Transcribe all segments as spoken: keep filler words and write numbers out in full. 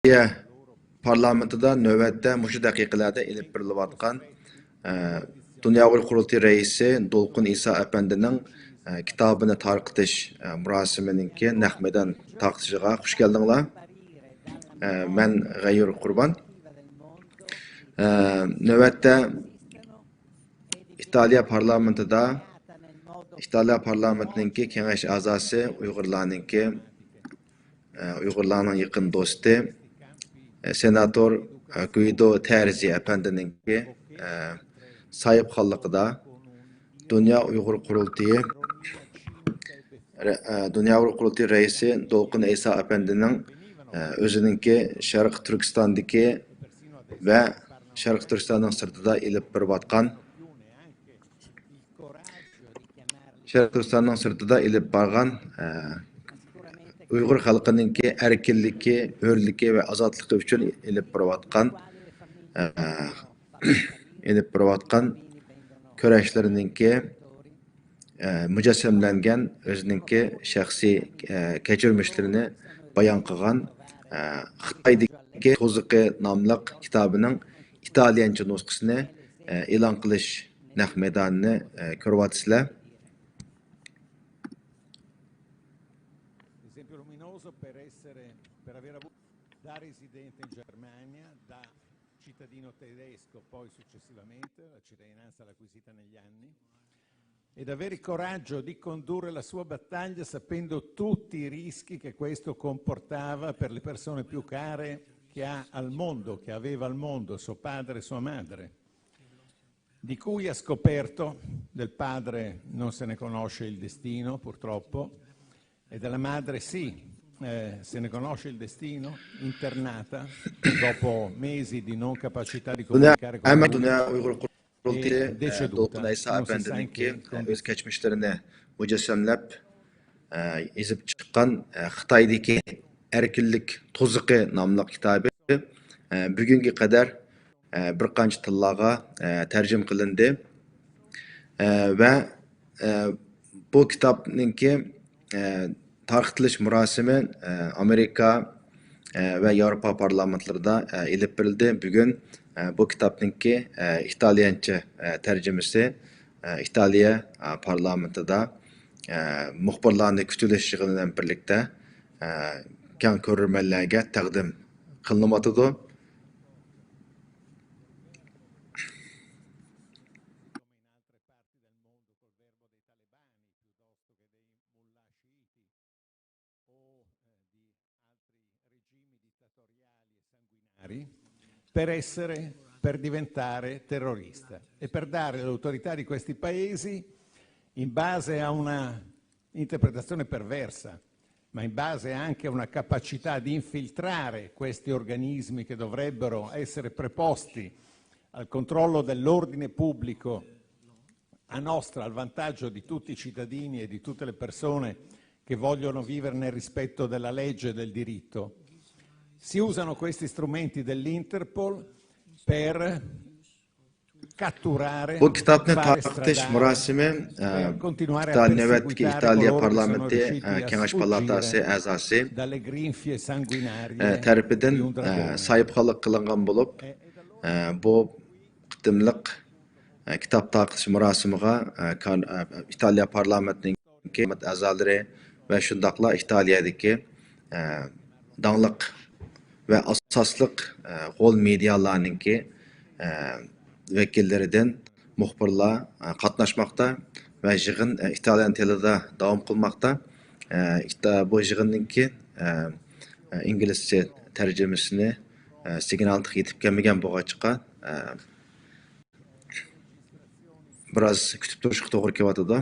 ئىتالىيە پارلامېنتىدا نۆۋەتتە مۇشۇ دەقىقىلەردە ئېلىپ بېرىلىۋاتقان، ئە، دۇنيا ئۇيغۇر قۇرۇلتىيى رەئىسى دولقۇن ئىسا ئەپەندىنىڭ، ئە، كىتابىنى تارقىتىش، ئە، مۇراسىمىنىڭكى نەق مەيدان تارقىتىشىغا خۇش كەلدىڭلار. ئە، مەن غەيۇر قۇربان. ئە، نۆۋەتتە ئىتالىيە پارلامېنتىدا، ئىتالىيە پارلامېنتىنىڭكى كېڭەش ئەزاسى، ئۇيغۇرلارنىڭكى، ئە، ئۇيغۇرلارنىڭ يېقىن دوستى، ئە، سېناتور، ئە، گۇيدو تېرزى ئەپەندىنىڭكى، ئە، ساھىبخانلىقىدا دۇنيا ئۇيغۇر قۇرۇلتىيى، رە-، ئە، دۇنيا ئۇيغۇر قۇرۇلتىيى رەئىسى دولقۇن ئەيسا ئەپەندىنىڭ، ئە، ئۆزىنىڭكى شەرقىي تۈركىستاندىكى ۋە شەرقىي تۈركىستاننىڭ سىرتىدا ئېلىپ بېرىۋاتقان، شەرقىي تۈركىستاننىڭ سىرتىدا ئېلىپ بارغان، ئە، ئۇيغۇر خەلقىنىڭكى ئەركىنلىكى، ھۆرلۈكى ۋە ئازادلىقى ئۈچۈن ئېلىپ بېرىۋاتقان، ئە، ئېلىپ بېرىۋاتقان كۈرەشلىرىنىڭكى، ئە، مۇجەسسەملەنگەن ئۆزىنىڭكى شەخسىي، ئە، كەچۈرمىشلىرىنى بايان قىلغان، ئە، خىتايدىكى توزۇقى ناملىق كىتابىنىڭ ئىتالىيەنچە نۇسخىسىنى، ئە، ئېلان قىلىش نەق مەيدانىنى، ئە، كۆرۈۋاتىسىلەر. Esempio luminoso per essere, per aver avuto da residente in Germania, da cittadino tedesco, poi successivamente la cittadinanza l'ha acquisita negli anni, ed avere il coraggio di condurre la sua battaglia sapendo tutti i rischi che questo comportava per le persone più care che ha al mondo, che aveva al mondo, suo padre e sua madre, di cui ha scoperto, del padre non se ne conosce il destino purtroppo, e della madre sì, eh, se ne conosce il destino, internata dopo mesi di non capacità di comunicare con دۇنيا ئۇيغۇر قۇرۇلتىيى، ئە، دولقۇن ئەيسا ئەپەندىنىڭكى، ئە، ئۆز كەچمىشلىرىنى مۇجەسسەملەپ، ئە، يېزىپ چىققان، ئە، خىتايدىكى ئەركىنلىك توزۇقى ناملىق كىتابى، ئە، بۈگۈنگە قەدەر، ئە، بىر قانچە تىللارغا، ئە، تەرجىمە قىلىندى. ئە، ۋە، ئە، بۇ كىتابنىڭكى، ئە، تارقىتىلىش مۇراسىمى، ئە، ئامېرىكا، ئە، ۋە ياۋروپا پارلامېنتلىرىدا، ئە، ئېلىپ بېرىلدى. بۈگۈن، ئە، بۇ كىتابنىڭكى، ئە، ئىتالىيەنچە، ئە، تەرجىمىسى، ئە، ئىتالىيە، ئە، پارلامېنتىدا، ئە، مۇخبىرلارنى كۈتۈۋېلىش يىغىنى بىلەن بىرلىكتە، ئە، كەڭ كۆرۈرمەنلەرگە تەقدىم قىلىنىۋاتىدۇ. o, eh, di altri regimi dittatoriali e sanguinari per essere, per diventare terrorista e per dare l'autorità di questi paesi in base a una interpretazione perversa, ma in base anche a una capacità di infiltrare questi organismi che dovrebbero essere preposti al controllo dell'ordine pubblico a nostra, al vantaggio di tutti i cittadini e di tutte le persone che vogliono vivere nel rispetto della legge e del diritto. Si usano questi strumenti dell'Interpol per catturare, بۇ كىتابنى تارقىتىش مۇراسىمى، ئە، ئىتالىيە، نۆۋەتتىكى ئىتالىيە پارلامېنتى، ئە، كېڭەش پالاتاسى ئەزاسى، ئە، تەرىپىدىن، ئە، ساھىبخانلىق قىلىنغان بولۇپ، ئە، بۇ قېتىملىق، ئە، كىتاب تارقىتىش مۇراسىمىغا، ئە، كان-، ئە، ئىتالىيە پارلامېنتىنىڭ پارلامېنت ئەزالىرى ۋە شۇنداقلا ئىتالىيەدىكى، ئە، داڭلىق ۋە ئاساسلىق، ئە، غول مېدىيالارنىڭكى، ئە، ۋەكىللىرىدىن مۇخبىرلار، ئە، قاتناشماقتا ۋە يىغىن، ئە، ئىتالىيان تىلىدا داۋام قىلماقتا. ئە، ئىتا-، بۇ يىغىننىڭكى، ئە، ئە، ئىنگلىزچە تەرجىمىسىنى، ئە، سىگنال تېخى يېتىپ كەلمىگەن بولغاچقا، ئە، بىراز كۈتۈپ تۇرۇشقا توغرا كېلىۋاتىدۇ.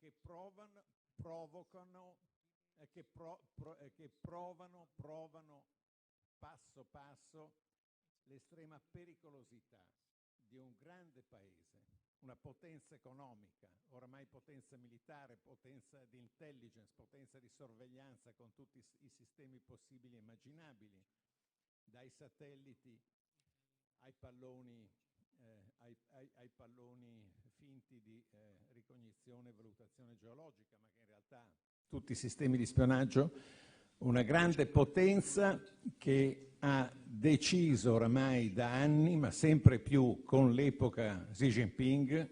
Che provano, provocano, eh, che pro- pro- eh, che provano, provano passo passo l'estrema pericolosità di un grande paese, una potenza economica, oramai potenza militare, potenza di intelligence, potenza di sorveglianza con tutti i s- i sistemi possibili e immaginabili, dai satelliti ai palloni, eh, ai, ai- ai palloni finti di eh, ricognizione e valutazione geologica, ma che in realtà tutti i sistemi di spionaggio Una grande potenza che ha deciso oramai da anni, ma sempre più con l'epoca Xi Jinping,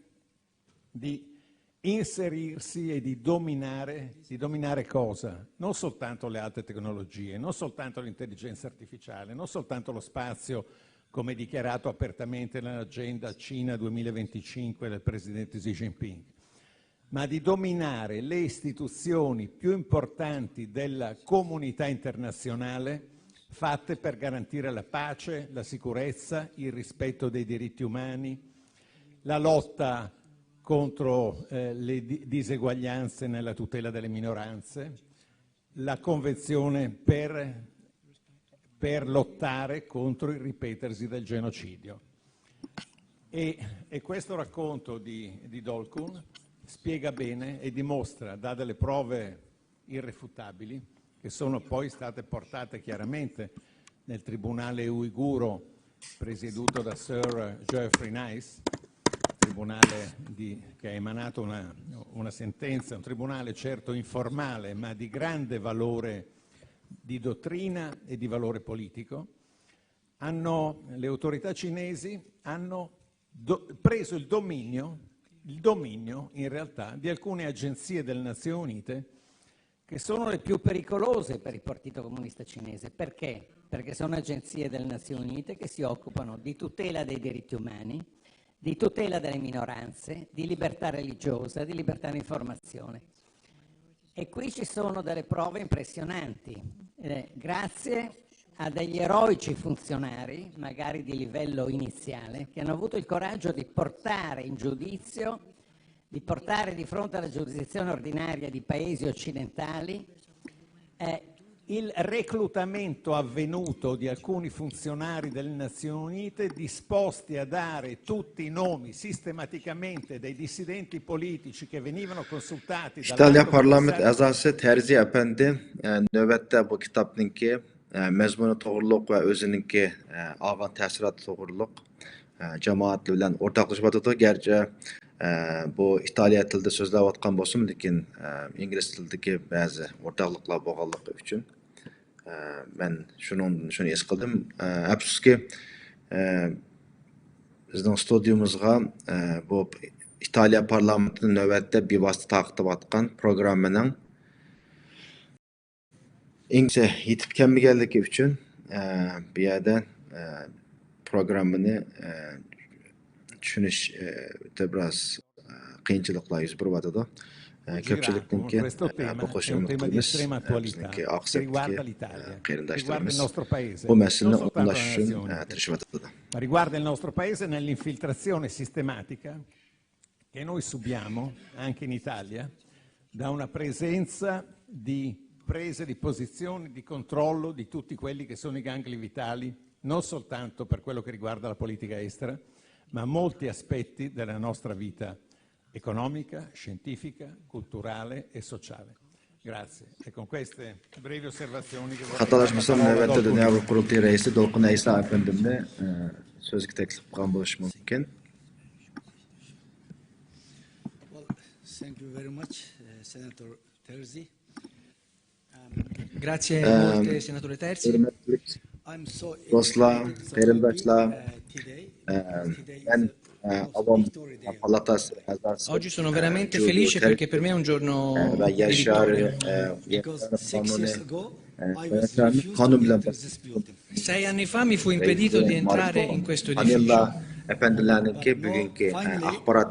di inserirsi e di dominare, di dominare cosa? Non soltanto le alte tecnologie, non soltanto l'intelligenza artificiale, non soltanto lo spazio, come dichiarato apertamente nell'agenda Cina duemilaventicinque del presidente Xi Jinping, ma di dominare le istituzioni più importanti della comunità internazionale, fatte per garantire la pace, la sicurezza, il rispetto dei diritti umani, la lotta contro, eh, le di-, diseguaglianze nella tutela delle minoranze, la convenzione per, per lottare contro il ripetersi del genocidio. E, e questo racconto di, di Dolkun spiega bene e dimostra, dà delle prove irrefutabili, che sono poi state portate chiaramente nel tribunale uiguro presieduto da Sir Geoffrey Nice, tribunale di, che ha emanato una, una sentenza, un tribunale certo informale, ma di grande valore di dottrina e di valore politico, hanno, le autorità cinesi hanno do-, preso il dominio, il dominio in realtà di alcune agenzie delle Nazioni Unite che sono le più pericolose per il Partito Comunista Cinese. Perché? Perché sono agenzie delle Nazioni Unite che si occupano di tutela dei diritti umani, di tutela delle minoranze, di libertà religiosa, di libertà di informazione. E qui ci sono delle prove impressionanti. Eh, grazie a degli eroici funzionari, magari di livello iniziale, che hanno avuto il coraggio di portare in giudizio, di portare di fronte alla giurisdizione ordinaria di paesi occidentali, eh, il reclutamento avvenuto di alcuni funzionari delle Nazioni Unite disposti a dare tutti i nomi sistematicamente dei dissidenti politici che venivano consultati. ئىتالىيە پارلامېنت ئەزاسى تېرزى ئەپەندى، ئە، نۆۋەتتە بۇ كىتابنىڭكى، ئە، مەزمۇنى توغرۇلۇق ۋە ئۆزىنىڭكى، ئە، ئالغان تەسىراتى توغرۇلۇق، ئە، جامائەت بىلەن ئورتاقلىشىۋاتىدۇ. گەرچە، ئە، بۇ ئىتالىيە تىلىدا سۆزلەۋاتقان بولسىمۇ، لېكىن، ئە، ئىنگلىز تىلىدىكى بەزى ئورتاقلىقلار بولغانلىقى ئۈچۈن، ئە، مەن شۇنىڭدىن شۇنى ھېس قىلدىم. ئە، ئەپسۇسكى، ئە، بىزنىڭ ستۇدىيىمىزغا، ئە، بۇ ئىتالىيە پارلامېنتىنى نۆۋەتتە بىۋاسىتە تارقىتىۋاتقان پروگراممىنىڭ ئىنگلىزچە يېتىپ كەلمىگەنلىكى ئۈچۈن، ئە، بۇ يەردە، ئە، پروگراممىنى، ئە، چۈشىنىشتە بىراز، ئە، قىيىنچىلىقلار يۈز بېرىۋاتىدۇ. ئە، كۆپچىلىكنىڭكى، ئە، بۇ قوشۇنى ئۈمىد قىلىمىز، ئە، بىزنىڭكى ئاقسەپتىكى، ئە، قېرىنداشلىرىمىز بۇ مەسىلىنى ئوڭلاش ئۈچۈن، ئە، تىرىشىۋاتىدۇ. Ma riguarda il nostro paese nell'infiltrazione sistematica che noi subiamo anche in Italia da una presenza di prese di posizione, di controllo di tutti quelli che sono i gangli vitali, non soltanto per quello che riguarda la politica estera, ma molti aspetti della nostra vita economica, scientifica, culturale e sociale. Grazie. E con queste brevi osservazioni che vorrei خاتالاشمىسام، نۆۋەتتە دۇنيا بىر قۇرۇلتىيى رەئىسى دولقۇن ئەيسا ئەپەندىمنى، ئە، سۆزگە تەكلىپ قىلغان بولۇشى مۇمكىن. Well, thank you very much, uh, Senator Terzi. Um, Grazie molte, senatore Terzi. Hörmətli dostlar, qarindoshlar, e, men, e, Avom palatasi a'zosi, Oggi sono veramente felice perché per me è un giorno di vittoria. Yaşar, e, Yaşar Qanuni, e, qonun bilan Sei anni fa mi fu impedito di entrare in questo edificio. ئەپەندىلەرنىڭكى بۈگۈنكى، ئە، ئاخبارات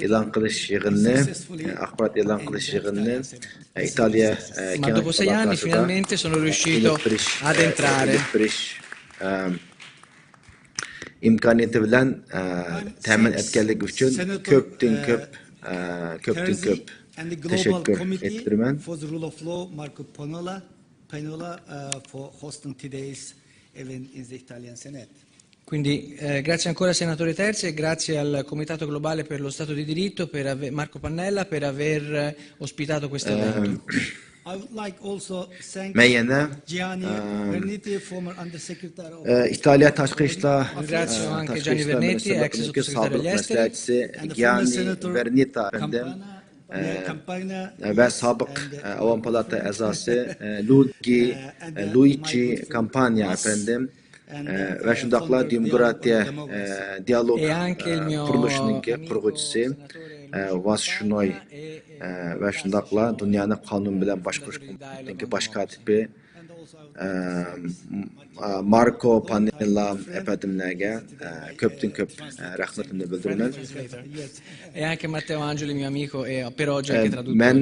ئېلان قىلىش يىغىنىنى، ئە، ئاخبارات ئېلان قىلىش يىغىنىنى، ئە، ئىتالىيە، ئە، Ma dopo sei anni finalmente sono riuscito ad entrare. ئىمكانىيىتى بىلەن، ئە، تەمىن ئەتكەنلىكى ئۈچۈن كۆپتىن كۆپ، ئە، كۆپتىن كۆپ تەشەككۈر ئېيتىپ بېرىمەن. Panola, uh, for hosting today's event in the Italian Senate. Quindi, eh, grazie ancora, senatore Terzi, e grazie al Comitato Globale per lo Stato di Diritto, per ave-, Marco Pannella, per aver, eh, ospitato questo evento. I would like also thank Gianni Berniti, former Undersecretary of ئىتالىيە تاشقى ئىشلار، Ringrazio anche Gianni Bernetti, ex sottosegretario agli esteri. مەسلىھەتچىسى گىياننى بېرنىتا ئەپەندىم. ئە، ۋە سابىق، ئە، ئاۋام پالاتا ئەزاسى، ئە، لۇگى، ئە، لۇيچى كامپانىيە ئەپەندىم، ئە، ۋە شۇنداقلا دېموكراتىيە، ئە، دىيالوگ، ئە، قۇرۇلۇشىنىڭكى قۇرغۇچىسى، ئە، ۋاس شۇنوي، ئە، ۋە شۇنداقلا دۇنيانى قانۇن بىلەن باشقۇرۇش كومىتېتىنىڭكى باش كاتىپى، ئە، م-، ئە، ماركو پانېللا ئەپەندىملەرگە، ئە، كۆپتىن كۆپ، ئە، رەھمىتىمنى بىلدۈرىمەن. E anche Matteo Angeli, mio amico, e per oggi anche traduttore. مەن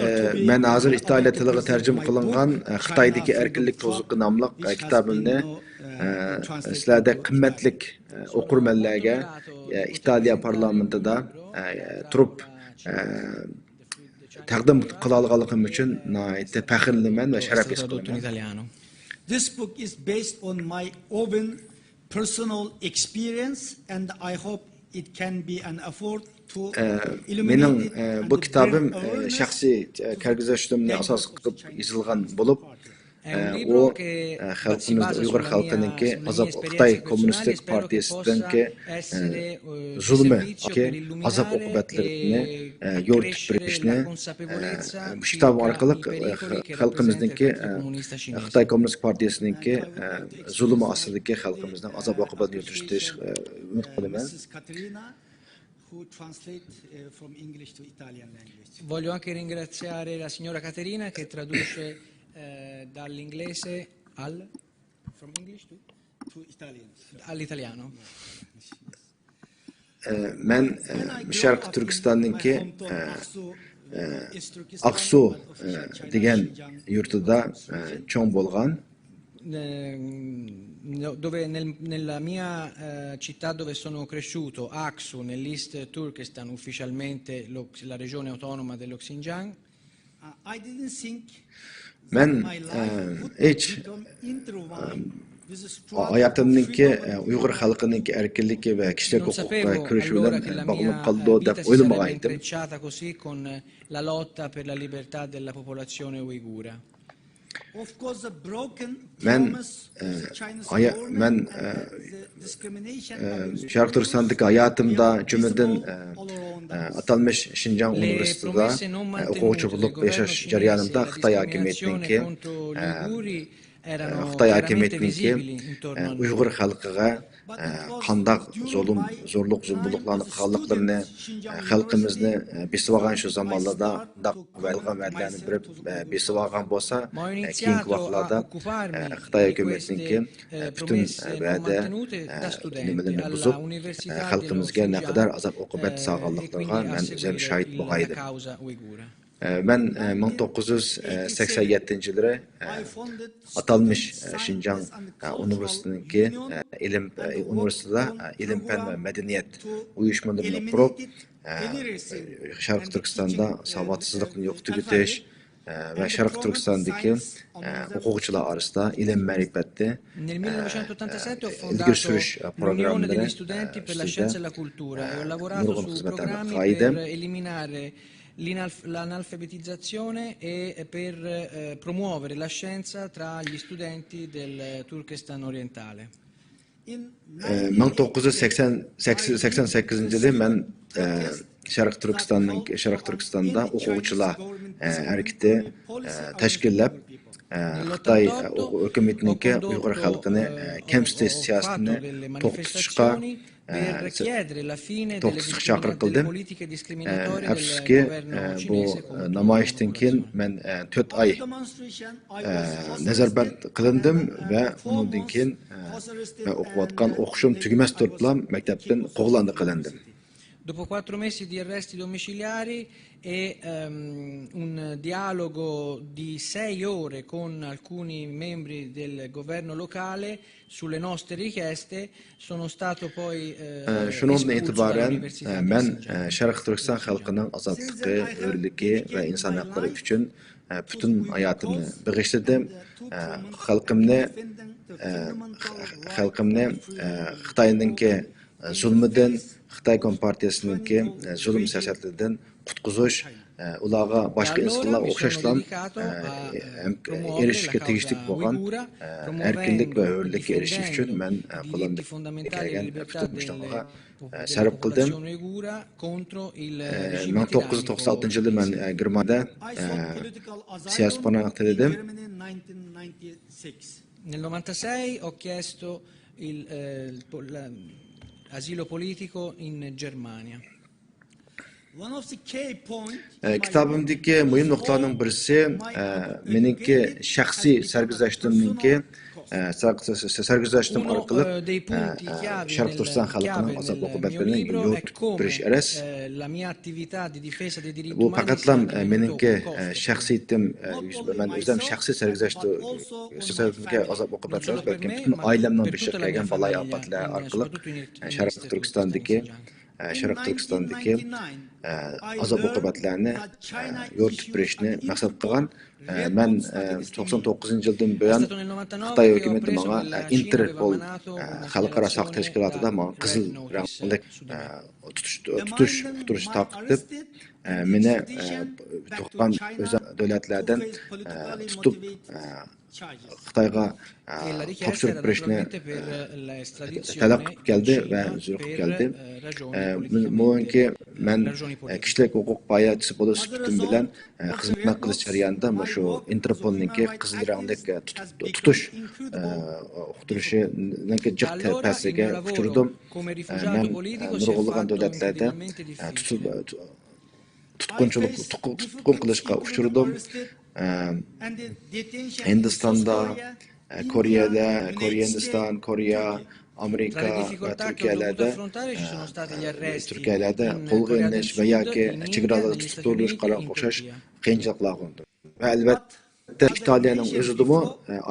ئە، مەن ھازىر ئىتالىيە تىلىغا تەرجىمە قىلىنغان، ئە، خىتايدىكى ئەركىنلىك توزۇقى ناملىق، ئە، كىتابىمنى، ئە، سىلەردەك قىممەتلىك، ئە، ئوقۇرمەنلەرگە، ئە، ئىتالىيە پارلامېنتىدا، ئە، تۇرۇپ، ئە، تەقدىم قىلالىغانلىقىم ئۈچۈن ناھايىتى پەخىرلىنىمەن ۋە شەرەپ ھېس قىلىمەن. This book is based on my own personal experience and I hope it can be an effort to ئە، مېنىڭ، ئە، بۇ كىتابىم، ئە، شەخسىي، ئە، كەلگۈزەشلىرىمنى ئاساس قىلىپ يېزىلغان بولۇپ، ئە، ئۇ، ئە، خەلقىمىزدە ئۇيغۇر خەلقىنىڭكى ئازاب، خىتاي كوممۇنىستىك پارتىيىسىدىنكى، ئە، زۇلمى، ئازاب ئوقۇبەتلىرىنى، ئە، يورۇتۇپ بېرىشنى، ئە، مۇشۇ كىتاب ئارقىلىق، ئە، خەلقىمىزنىڭكى، ئە، خىتاي كوممۇنىست پارتىيىسىنىڭكى، ئە، زۇلمى ئاستىدىكى خەلقىمىزنىڭ ئازاب ئوقۇبەتىنى يورۇتۇشنى، ئە، ئۈمىد قىلىمەن. Who translate uh, from English to Italian language. Voglio anche ringraziare la signora Caterina che traduce eh, dall'inglese al, from English to? To Italian. All'italiano. ئە، مەن، ئە، شەرقىي تۈركىستاننىڭكى، ئە، ئە، ئاقسۇ، ئە، دېگەن يۇرتىدا، ئە، چوڭ بولغان. Ehm, no- dove nel- nella mia eh, città dove sono cresciuto, Aksu, nell'East Turkestan, ufficialmente l'Ox- la regione autonoma dello Xinjiang, Uh, I didn't think مەن، my ئە، life would ھېچ، become intertwined with the struggle ھاياتىمنىڭكى، for freedom ئە، and ئۇيغۇر خەلقىنىڭكى ئەركىنلىكى ۋە كىشىلىك non ھوقۇققا sapevo كۈرىشى بىلەن، allora che ئە، la باغلىنىپ mia قالىدۇ eh, دەپ vita si ئويلىمىغان sarebbe ئىدىم. intrecciata così con eh, la lotta per la libertà della popolazione uigura. Of course, the broken مەن، promise ئە، of the Chinese ھايا- government مەن، and ئە، the discrimination ئە، by the شەرقىي تۈركىستاندىكى ھاياتىمدا، جۈملىدىن، ئە، ئە، ئاتالمىش شىنجاڭ ئۇنىۋېرسىتېتىدا، ئە، ئوقۇغۇچى بولۇپ ياشاش جەريانىمدا خىتاي ھاكىمىيىتىنىڭكى، ئە، ئە، خىتاي ھاكىمىيىتىنىڭكى، ئە، ئۇيغۇر خەلقىگە، ئە، قانداق زۇلۇم، زورلۇق، زومبۇلۇقلارنى قىلغانلىقلىرىنى، ئە، خەلقىمىزنى، ئە، بېسىۋالغان شۇ زامانلاردا قانداق ۋە قىلغان ۋەدىلەرنى بېرىپ، ئە، بېسىۋالغان بولسا، ئە، كېيىنكى ۋاقىتلاردا، ئە، خىتاي ھۆكۈمىتىنىڭكى، ئە، پۈتۈن، ئە، ۋەدە، ئە، نېمىلىرىنى بۇزۇپ، ئە، خەلقىمىزگە نەقەدەر ئازاب ئوقۇبەت سالغانلىقلىرىغا مەن ئۆزۈم شاھىت بولغان ئىدىم. ئە، مەن، ئە، مىڭ توققۇز يۈز سەكسەن يەتتىنچى يىلى، ئە، ئاتالمىش، ئە، شىنجاڭ، ئە، ئۇنىۋېرسىتېتىنىڭكى، ئە، ئىلىم، ئە، ئۇنىۋېرسىتېتىدا، ئە، ئىلىم پەن ۋە مەدەنىيەت ئۇيۇشمىلىرىنى قۇرۇپ، ئە، شەرقىي تۈركىستاندا ساۋاتسىزلىقنى يوقىتىپ ئۆتۈش، ئە، ۋە شەرقىي تۈركىستاندىكى، ئە، ئوقۇغۇچىلار ئارىسىدا ئىلىم مەرىپەتنى، ئە، ئە، ئىلگىرى سۈرۈش، ئە، پروگراممىلىرى، ئە، ئۈستىدە، ئە، نۇرغۇن خىزمەتلەرنى قىلغان ئىدىم. L'analf- l'analfabetizzazione e per eh, promuovere la scienza tra gli studenti del Turkestan orientale. ئە، مىڭ توققۇز يۈز سەكسەن، سەكسەن سەككىزىنچى يىلى مەن، ئە، شەرقىي تۈركىستاننىڭ، شەرقىي تۈركىستاندا ئوقۇغۇچىلار، ئە، ھەرىكىتى، ئە، تەشكىللەپ، ئە، خىتاي، ئە، ھۆكۈمىتىنىڭكى ئۇيغۇر خەلقىنى، ئە، كەمسىتىش سىياسىتىنى توختىتىشقا، ئە، توختىتىشقا چاقىرىق قىلدىم. ئە، ئەپسۇسكى، ئە، بۇ، ئە، نامايىشتىن كېيىن مەن، ئە، تۆت ئاي، ئە، نەزەربەند قىلىندىم ۋە ئۇنىڭدىن كېيىن، ئە، مەن ئوقۇۋاتقان ئوقۇشۇم تۈگىمەس تۇرۇپلا مەكتەپتىن قوغلاندى قىلىندىم. Dopo quattro mesi di arresti domiciliari e ehm, un dialogo di sei ore con alcuni membri del governo locale sulle nostre richieste, sono stato poi eh, ئە، شۇنىڭدىن ئېتىبارەن، ئە، مەن، ئە، شەرقىي تۈركىستان خەلقىنىڭ ئازادلىقى، ھۆرلۈكى ۋە ئىنسان ھەقلىرى ئۈچۈن، ئە، پۈتۈن ھاياتىمنى بېغىشلىدىم. ئە، خەلقىمنى، ئە، خەلقىمنى، ئە، خىتاينىڭكى، ئە، زۇلمىدىن، خىتاي كومپارتىيىسىنىڭكى، ئە، زۇلۇم سىياسەتلىرىدىن قۇتقۇزۇش، ئۇلارغا باشقا ئىنسانلارغا ئوخشاشلا ئەركىنلىككە تېگىشلىك بولغان ئەركىنلىك ۋە ھۆرلۈككە ئېرىشىش ئۈچۈن مەن قولۇمدىن كەلگەن پۈتۈن مۇشۇنىڭغا سەرپ قىلدىم. مىڭ توققۇز يۈز توقسان ئالتىنچى يىلى مەن گېرمانىيەدە سىياسىي پاناھلىق تىلىدىم. Nel novantasei ho chiesto il, eh, il po- la- asilo politico in Germania. كىتابىمدىكى مۇھىم نۇقتىلارنىڭ بىرسى مېنىڭكى شەخسىي سەرگۈزەشتىمنىڭكى سەرگۈزەشتىم ئارقىلىق شەرقىي تۈركىستان خەلقىنىڭ ئازاب ئوقۇبەتلىرىنى يورۇتۇپ بېرىش ئەرەس. بۇ پەقەتلا مېنىڭكى شەخسىيىتىم، مەن ئۆزۈم شەخسىي سەرگۈزەشتە ئازاب ئوقۇبەتلەر، بەلكىم پۈتۈن ئائىلەمنىڭ بېشىغا كەلگەن بالايىئاپەتلەر ئارقىلىق شەرقىي تۈركىستاندىكى شەرقىي تۈركىستاندىكى ئازاب ئوقۇبەتلەرنى يورۇتۇپ بېرىشنى مەقسەت قىلغان. مەن توقسان توققۇزىنچى يىلدىن بۇيان خىتاي ھۆكۈمىتى ماڭا ئىنتېرپول خەلقئارا ساقچى تەشكىلاتىدا ماڭا قىزىل رەڭلىك تۇتۇش تۇتۇش ئۇقتۇرۇشى تارقىتىپ، مېنى تۇغقان ئۆزەك دۆلەتلەردىن تۇتۇپ خىتايغا تاپشۇرۇپ بېرىشنى تەلەپ قىلىپ كەلدى ۋە زور قىلىپ كەلدى. بۇنىڭكى مەن كىشىلىك ھوقۇق پايدىچىسى بولۇش سۈپىتىم بىلەن خىزمەت قىلىش جەريانىدا مۇشۇ ئىنتېرپولنىڭكى قىزىل رەڭلىك تۇتۇش ئۇقتۇرۇشىنىڭكى جىق تەسىرىگە ئۇچرىدىم. مەن نۇرغۇنلىغان دۆلەتلەردە تۇتۇپ تۇتقۇنچىلىق تۇتقۇن قىلىشقا ئۇچرىدىم. ھىندىستاندا، كورېيەدە، كورېيە، ھىندىستان، كورېيە، ئامېرىكا ۋە تۈركىيەلەردە تۈركىيەلەردە قولغا ئېلىنىش ۋە ياكى چېگرالاردا تۇتۇپ تۇرۇلۇشقا ئوخشاش قىيىنچىلىقلارغا ئۇچرىدىم. ۋە ئەلۋەتتە ئىتالىيەنىڭ ئۆزىدىمۇ،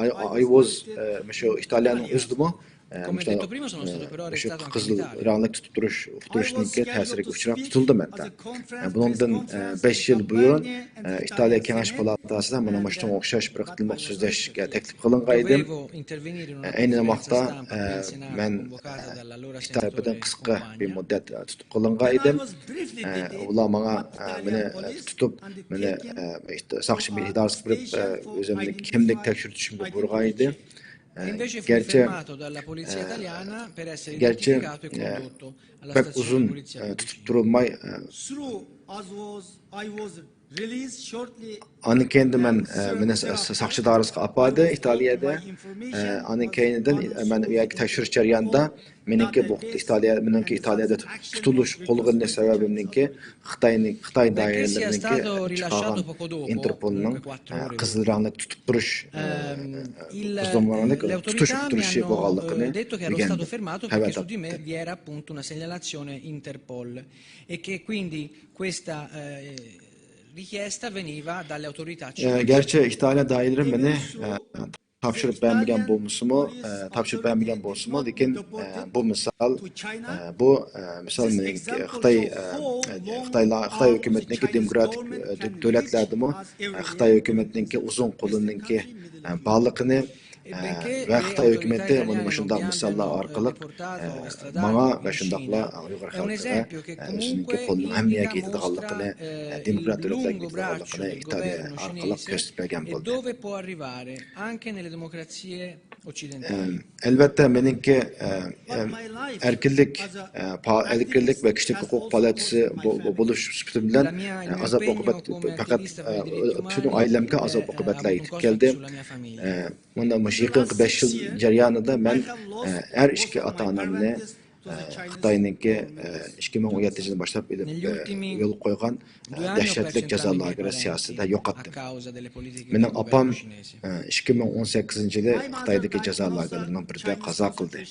ئاي ۋوز مۇشۇ ئىتالىيەنىڭ ئۆزىدىمۇ مۇشۇ قىزىل رەڭلىك تۇتۇپ تۇرۇش ئۇقتۇرۇشنىڭكى تەسىرىگە ئۇچراپ تۇتۇلدىم ھەتتا. بۇنىڭدىن بەش يىل بۇرۇن ئىتالىيە كېڭەش پالاتاسىدا مانا مۇشۇنىڭغا ئوخشاش بىر قېتىملىق سۆزلەشكە تەكلىپ قىلىنغان ئىدىم. ئەينى ۋاقىتتا مەن ئىتالىيە تەرىپىدىن قىسقا بىر مۇددەت تۇتۇپ قىلىنغان ئىدىم. ئۇلار ماڭا مېنى تۇتۇپ مېنى ساقچى ئىدارىسىگە بېرىپ ئۆزۈمنى كىملىك تەكشۈرتۈشۈمگە بۇيرۇغان ئىدى. گەرچە گەرچە بەك ئۇزۇن تۇتۇپ تۇرۇلماي ئاندىن كېيىن مەن مېنى ساقچى ئىدارىسىگە ئاپاردى ئىتالىيەدە. ئاندىن كېيىندىن مەن ئۇ يەرگە تەكشۈرۈش جەريانىدا مېنىڭكى بۇ ئىتالىيە مېنىڭكى ئىتالىيەدە تۇتۇلۇش قولغا ئېلىنىش سەۋەبىمنىڭكى خىتاينىڭ خىتاي دائىرىلىرىنىڭكى چىقارغان ئىنتېرپولنىڭ قىزىل رەڭلىك تۇتۇپ تۇرۇش قىزىل رەڭلىك تۇتۇش ئۇقتۇرۇشى بولغانلىقىنى ئۆگەندىم. خەۋەر تاپتىم. Questa eh, richiesta veniva dalle autorità cinesi. گەرچە ئىتالىيە دائىرىلىرى مېنى تاپشۇرۇپ بەرمىگەن بولمىسىمۇ، تاپشۇرۇپ بەرمىگەن بولسىمۇ، لېكىن بۇ مىسال، بۇ مىسال خىتاي خىتايلار خىتاي ھۆكۈمىتىنىڭكى دېموكراتىك دۆلەتلەردىمۇ خىتاي ھۆكۈمىتىنىڭكى ئۇزۇن قولىنىڭكى بارلىقىنى ۋە خىتاي ھۆكۈمىتى مانا مۇشۇنداق مىساللار ئارقىلىق ماڭا ۋە شۇنداقلا ئۇيغۇر خەلقىگە ئۆزىنىڭكى قولىنىڭ ھەممە يەرگە يېتىدىغانلىقىنى، دېموكرات دۆلەتلەرگە يېتىدىغانلىقىنى ئىتالىيە ئارقىلىق كۆرسىتىپ بەرگەن بولدى. ئەلۋەتتە، مېنىڭكى ئەركىنلىك، ئەركىنلىك ۋە كىشىلىك ھوقۇق پائالىيەتچىسى بولۇش سۈپىتىم بىلەن ئازاب ئوقۇبەت پەقەت پۈتۈن ئائىلەمگە ئازاب ئوقۇبەتلەر يېتىپ كەلدى. مۇنداق مۇشۇ يېقىنقى بەش يىل جەريانىدا مەن ھەر ئىككى ئاتا ئانامنى خىتاينىڭكى ئىككى مىڭ ئون يەتتىنچى يىلدىن باشلاپ ئېلىپ يولغا قويغان دەھشەتلىك جازا لاگېرى سىياسىتىدە يوقاتتىم. مېنىڭ ئاپام ئىككى مىڭ ئون سەككىزىنچى يىلى خىتايدىكى جازا لاگېرلىرىنىڭ بىرىدە قازا قىلدى.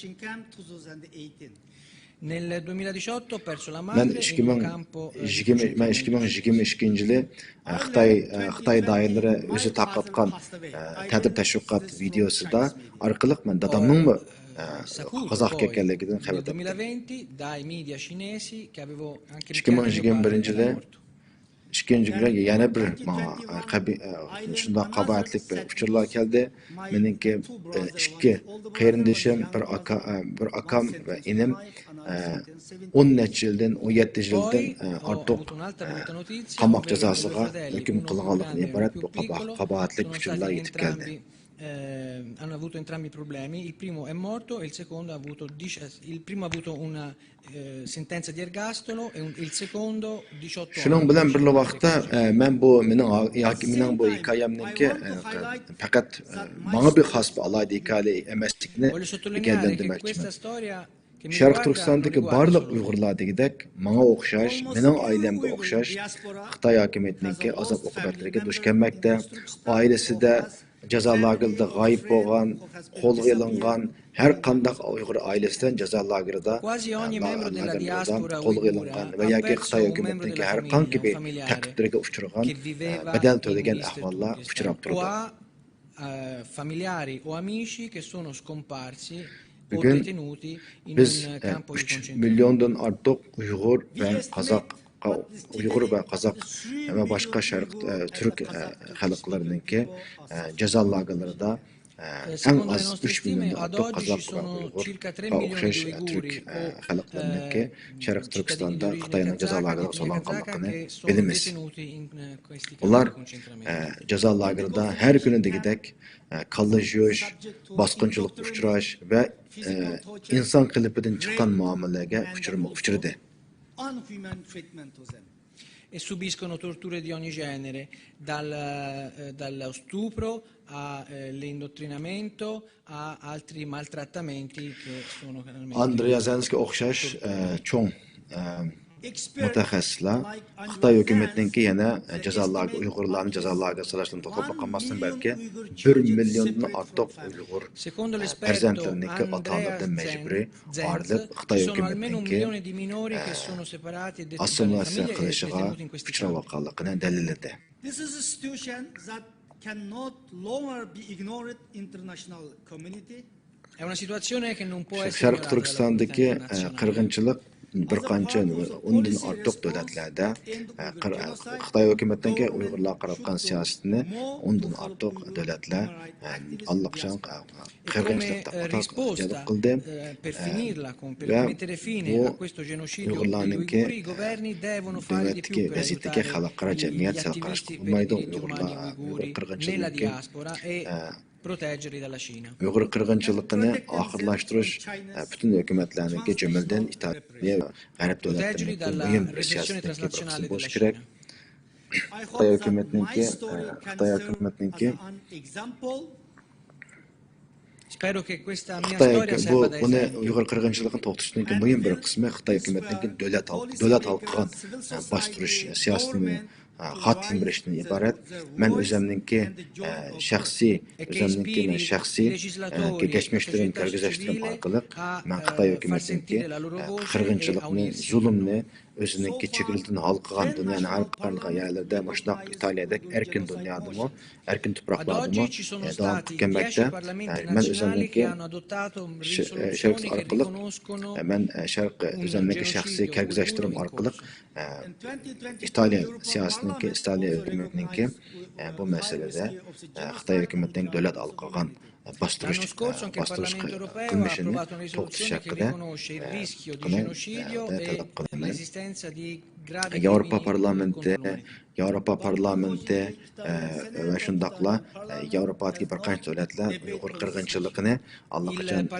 مەن ئىككى مىڭ يىگىرمە مەن ئىككى مىڭ يىگىرمە ئىككىنچى يىلى خىتاي خىتاي دائىرىلىرى ئۆزى تارقاتقان تەدبىر تەشۋىقات ۋىدېئوسىدا ئارقىلىق مەن دادامنىڭمۇ قازاغا كەتكەنلىكىدىن خەۋەر تاپتىم. ئىككى مىڭ يىگىرمە بىرىنچى يىلى ئىككىنچى كۈنى يەنە بىر ماڭا شۇنداق قاباھەتلىك بىر ئۇچۇرلار كەلدى. مېنىڭكى ئىككى قېرىندىشىم، بىر ئاكا بىر ئاكام ۋە ئىنىم ئە، ئون نەچچە يىلدىن، ئون يەتتە يىلدىن، ئە، ئارتۇق، ئە، قاماق جازاسىغا ھۆكۈم قىلغانلىقىدىن ئىبارەت بۇ قابا-، قاباھەتلىك ئۇچۇرلار يېتىپ كەلدى. Eh, hanno avuto entrambi problemi. Il primo è morto e il secondo ha avuto dieci, il primo ha avuto una, eh, sentenza di ergastolo e un- il secondo diciotto شۇنىڭ anni. بىلەن بىرلا ۋاقىتتا، ئە، مەن بۇ مېنىڭ ھا-، ياكى مېنىڭ بۇ ھېكايەمنىڭكى، ئە، پەقەت، ئە، ماڭا بىر خاس بىر ئالاھىدە ھېكايە ئەمەسلىكىنى ئىگىلەندۈرمەكچىمەن. شەرقىي تۈركىستاندىكى بارلىق ئۇيغۇرلار دېگۈدەك، ماڭا ئوخشاش، مېنىڭ ئائىلەمگە ئوخشاش، خىتاي ھاكىمىيىتىنىڭكى ئازاب-ئوقۇبەتلىرىگە دۇچ كەلمەكتە. ئائىلىسىدە جازا لاگېرىدا غايىب بولغان، قولغا ئېلىنغان ھەر قانداق ئۇيغۇر ئائىلىسىدىن جازا لاگېرىدا، لا-، لاگېرلىرىدا قولغا ئېلىنغان ۋە ياكى خىتاي ھۆكۈمىتىنىڭكى ھەر قانچە بىر تەقىبلىرىگە ئۇچرىغان، بەدەل تۆلىگەن ئەھۋاللار ئۇچراپ تۇرىدۇ. Eh, familiari o amici che sono scomparsi o بۈگۈن detenuti in بىز، un ئە، كامپو دى ئۈچ كونسېنتراسيون. مىليوندىن ئارتۇق ئۇيغۇر ۋە قازاققا، ئۇيغۇر ۋە قازاق ۋە باشقا شەرق، ئە، تۈرك، ئە، خەلقلىرىنىڭكى، ئە، جازا لاگېرلىرىدا، ئە، ئەڭ ئاز ئۈچ مىليوندىن ئارتۇق قازاق ۋە ئۇيغۇرغا ئوخشاش، ئە، تۈرك، ئە، خەلقلىرىنىڭكى شەرقىي تۈركىستاندا خىتاينىڭ جازا لاگېرىغا سولانغانلىقىنى بىلىمىز. ئۇلار، ئە، جازا لاگېرىدا ھەر كۈنى دېگۈدەك، ئە، كاللا يۇيۇش، باسقۇنچىلىققا ئۇچراش ۋە، ئە، ئىنسان قېلىپىدىن چىققان مۇئامىلىگە ئۇچرىما-، ئۇچرىدى. E subiscono torture di ogni genere, dal, eh, dallo stupro a, eh, l'indottrinamento, a altri maltrattamenti che sono chiaramente ئاندرېي يازانسكىغا ئوخشاش، ئە، چوڭ، ئە، مۇتەخەسسىسلەر خىتاي ھۆكۈمىتىنىڭكى يەنە جازا لاگېر، ئۇيغۇرلارنى جازا لاگېرىغا سولاشتىن توختاپلا قالماستىن، بەلكى بىر مىليوندىن ئارتۇق ئۇيغۇر پەرزەنتلىرىنىڭكى ئاتا-ئانىلىرىدىن مەجبۇرىي ئايرىلىپ، خىتاي ھۆكۈمىتىنىڭكى، ئە، ئاسسىمىلياتسىيە قىلىشىغا ئۇچراۋاتقانلىقىنى دەلىللىدى. This is a situation that cannot longer be ignored international community. È una situazione che non può essere ignorata dalla comunità internazionale. شەرقىي تۈركىستاندىكى، ئە، قىرغىنچىلىق بىر قانچە ئوندىن ئارتۇق دۆلەتلەردە، ئە، قىر-، ئە، خىتاي ھۆكۈمىتىنىڭكى ئۇيغۇرلارغا قاراتقان سىياسىتىنى ئوندىن ئارتۇق دۆلەتلەر، ئە، ئاللىقاچان، ئە، قىرغىنچىلىق دەپ ئاتاپ جەلپ قىلدى. ئە، ۋە بۇ ئۇيغۇرلارنىڭكى، ئە، نۆۋەتتىكى ۋەزىيىتىگە خەلقئارا جەمئىيەت سەل قاراشقا بولمايدۇ. ئۇيغۇرلار، ئۇيغۇر قىرغىنچىلىقىنىڭكى، ئە، ئۇيغۇر قىرغىنچىلىقىنى ئاخىرلاشتۇرۇش، ئە، پۈتۈن ھۆكۈمەتلەرنىڭكى، جۈملىدىن ئىتالىيە ۋە غەرب دۆلەتلىرىنىڭكى مۇھىم بىر سىياسىتىنىڭكى بىر قىسمى بولۇشى كېرەك. خىتاي ھۆكۈمىتىنىڭكى، ئە، خىتاي ھۆكۈمىتىنىڭكى، خىتاي ھۆكۈ-، بۇ، بۇنى ئۇيغۇر قىرغىنچىلىقىنى توختىتىشنىڭكى مۇھىم بىر قىسمى خىتاي ھۆكۈمىتىنىڭكى دۆلەت ھال-، دۆلەت ھالقىغان، ئە، باستۇرۇش سىياسىتىنى، ئە، خاتىمە بېرىشتىن ئىبارەت. مەن ئۆزۈمنىڭكى، ئە، شەخسىي، ئۆزۈمنىڭكى مەن شەخسىي، ئە، كەچمىشلىرىم، كۆرگۈزۈشلىرىم ئارقىلىق مەن خىتاي ھۆكۈمىتىنىڭكى، ئە، قىرغىنچىلىقنى، زۇلۇمنى، ئۆزىنىڭكى چېگرىدىن ھالقىغان، دۇنيانىڭ ھەر قانداق يەرلىرىدە، مۇشۇنداق ئىتالىيەدەك ئەركىن دۇنيادىمۇ، ئەركىن تۇپراقلاردىمۇ، ئە، داۋام قىلىپ كەلمەكتە. ئە، مەن ئۆزۈمنىڭكى ش-، ئە، شەرق ئارقىلىق، ئە، مەن، ئە، شەرق، ئۆزۈمنىڭكى شەخسىي كۆرگۈزۈشلىرىم ئارقىلىق، ئە، ئىتالىيە سىياسىتىنىڭكى، ئىتالىيە ھۆكۈمىتىنىڭكى، ئە، بۇ مەسىلىدە، ئە، خىتاي ھۆكۈمىتىنىڭ دۆلەت ھالقىغان باستۇرۇش، باستۇرۇش قىلمىشىنى توختىتىش ھەققىدە، ئە، قىلىن، ئە، تەلەپ قىلىمەن. ياۋروپا پارلامېنتى، ياۋروپا پارلامېنتى، ئە، ۋە شۇنداقلا، ئە، ياۋروپادىكى بىر قانچە دۆلەتلەر ئۇيغۇر قىرغىنچىلىقىنى ئاللىقاچان، ئە،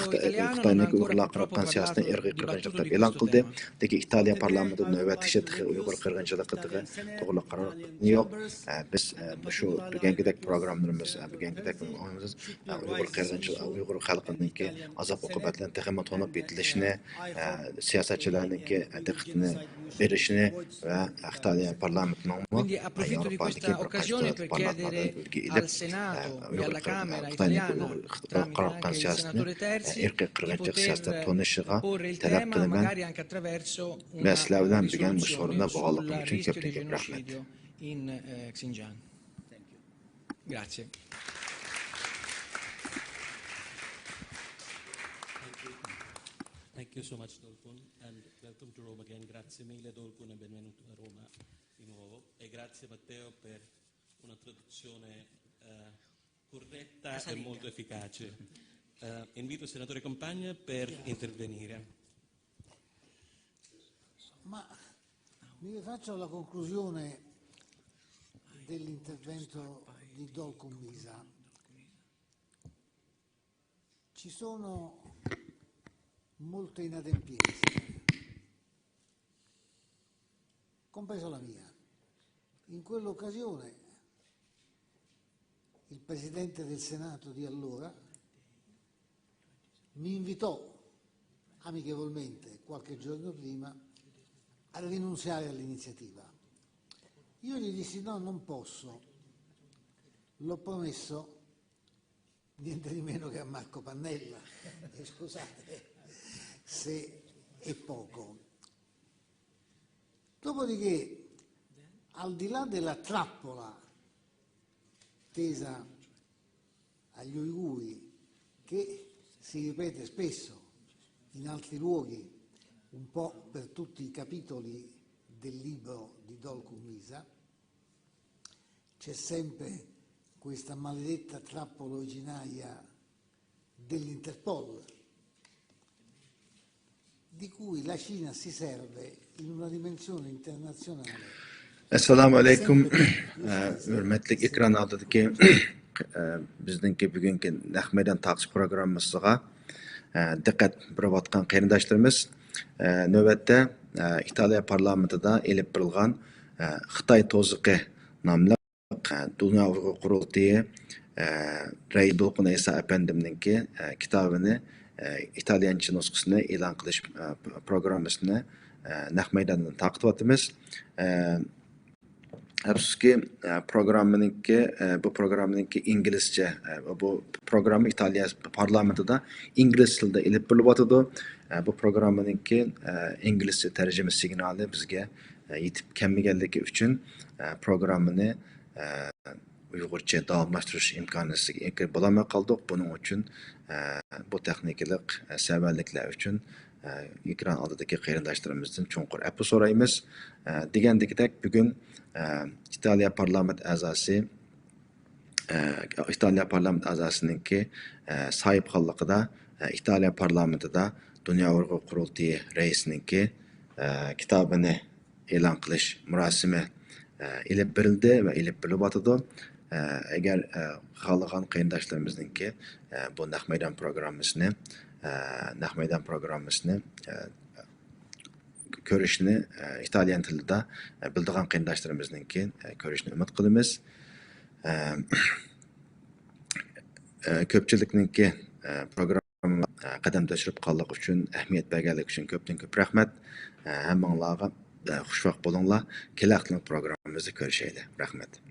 خىتاي-، خىتاينىڭكى ئۇيغۇرلارغا قىلىۋاتقان سىياسىتىنى ئىرقىي قىرغىنچىلىق دەپ ئېلان قىلدى. لېكىن ئىتالىيە پارلامېنتىدا نۆۋەتتىچە تېخى ئۇيغۇر قىرغىنچىلىقىدىغا توغرىلىق قارار يوق. ئە، بىز، ئە، مۇشۇ بۈگۈنكىدەك پروگراممىلىرىمىز، ئە، بۈگۈنكىدەك ئۇيغۇر قىرغىنچىلىق، ئۇيغۇر خەلقىنىڭكى ئازاب ئوقۇبەتلىرىنى تېخىمۇ تونۇپ يېتىلىشىنى، ئە، سىياسەتچىلەرنىڭكى دىققىتىنى بېرىشىنى ۋە خىتاي پارلامېنتىنىڭمۇ ياۋروپادىكى بىر قانچە دۆلەت پارلامېنتىغا ئۈلگە ئېلىپ، ئە، ئۇيغۇر قىرغىن-، خىتاينىڭكى ئۇيغۇر قىلىۋاتقان سىياسىتىنى، ئە، ئىرقىي قىرغىنچىلىق سىياسىتى دەپ تونۇشىغا تەلەپ قىلىمەن. ۋە سىلەر بىلەن بۈگۈن مۇشۇ ئورۇندا بولغانلىقىم ئۈچۈن كۆپتىن كۆپ رەھمەت. Thank you so much, Dolkun, and welcome to Rome again. Grazie mille, Dolkun, e benvenuto a Roma di nuovo. E grazie, Matteo, per una traduzione, eh, corretta e molto efficace. Eh, invito il senatore Compagna per intervenire. Ma mi rifaccio alla conclusione dell'intervento di Dolkun Misa. Ci sono molte inadempienze, compresa la mia. In quell'occasione il presidente del Senato di allora mi invitò amichevolmente, qualche giorno prima, a rinunziare all'iniziativa. Io gli dissi: "No, non posso, l'ho promesso niente di meno che a Marco Pannella." E scusate se è poco. Dopodiché, al di là della trappola tesa agli uiguri, che si ripete spesso in altri luoghi, un po' per tutti i capitoli del libro di Dolkun Misa, c'è sempre questa maledetta trappola originaria dell'Interpol, di cui la Cina si serve in una dimensione internazionale. ئەسسالامۇ ئەلەيكۇم. ئە، ھۆرمەتلىك ئېكران ئالدىدىكى، ئە، بىزنىڭكى بۈگۈنكى نەق مەيدان تارقىتىش پروگراممىسىغا، ئە، دىققەت بېرىۋاتقان قېرىنداشلىرىمىز. ئە، نۆۋەتتە، ئە، ئىتالىيە پارلامېنتىدا ئېلىپ بېرىلغان، ئە، خىتاي توزۇقى ناملىق، ئە، دۇنيا ئۇيغۇر قۇرۇلتىيى، ئە، رەئىس دولقۇن ئەيسا ئەپەندىمنىڭكى، ئە، كىتابىنى، ئە، ئىتالىيانچە نۇسخىسىنى ئېلان قىلىش، ئە، پروگراممىسىنى، ئە، نەق مەيداندىن تارقىتىۋاتىمىز. ئە، ئەپسۇسكى، ئە، پروگراممىنىڭكى، ئە، بۇ پروگراممىنىڭكى ئىنگلىزچە، ئە، بۇ پروگرامما ئىتالىيە پارلامېنتىدا ئىنگلىز تىلىدا ئېلىپ بېرىلىۋاتىدۇ. ئە، بۇ پروگراممىنىڭكى، ئە، ئىنگلىزچە تەرجىمە سىگنالى بىزگە، ئە، يېتىپ كەلمىگەنلىكى ئۈچۈن، ئە، پروگراممىنى، ئە، ئۇيغۇرچە داۋاملاشتۇرۇش ئىمكانىيىتىگە ئىگە بولالماي قالدۇق. بۇنىڭ ئۈچۈن، ئە، بۇ تېخنىكىلىق، ئە، سەۋەنلىكلەر ئۈچۈن، ئە، ئېكران ئالدىدىكى قېرىنداشلىرىمىزدىن چوڭقۇر ئەپۇ سورايمىز. ئە، دېگەندىكىدەك، بۈگۈن، ئە، ئىتالىيە پارلامېنت ئەزاسى، ئە، ئىتالىيە پارلامېنت ئەزاسىنىڭكى، ئە، ساھىبخانلىقىدا، ئە، ئىتالىيە پارلامېنتىدا دۇنيا ئۇيغۇر قۇرۇلتىيى رەئىسىنىڭكى، ئە، كىتابىنى ئېلان قىلىش مۇراسىمى، ئە، ئېلىپ بېرىلدى ۋە ئېلىپ بېرىلىۋاتىدۇ. ئە، ئەگەر، ئە، خالىغان قېرىنداشلىرىمىزنىڭكى، ئە، بۇ نەق مەيدان پروگراممىسىنى، ئە، نەق مەيدان پروگراممىسىنى، ئە، كۆرۈشنى، ئە، ئىتالىيان تىلىدا، ئە، بىلىدىغان قېرىنداشلىرىمىزنىڭكى، ئە، كۆرۈشىنى ئۈمىد قىلىمىز. ئە، ئە، كۆپچىلىكنىڭكى، ئە، پروگرامما، ئە، قەدەم تەشرىپ قىلغانلىقى ئۈچۈن، ئەھمىيەت بەرگەنلىكى ئۈچۈن كۆپتىن كۆپ رەھمەت. ئە، ھەممىڭلارغا، ئە، خۇشۋاق بولۇڭلار. كېلەر قېتىملىق پروگراممىمىزدا كۆرۈشەيلى. رەھمەت.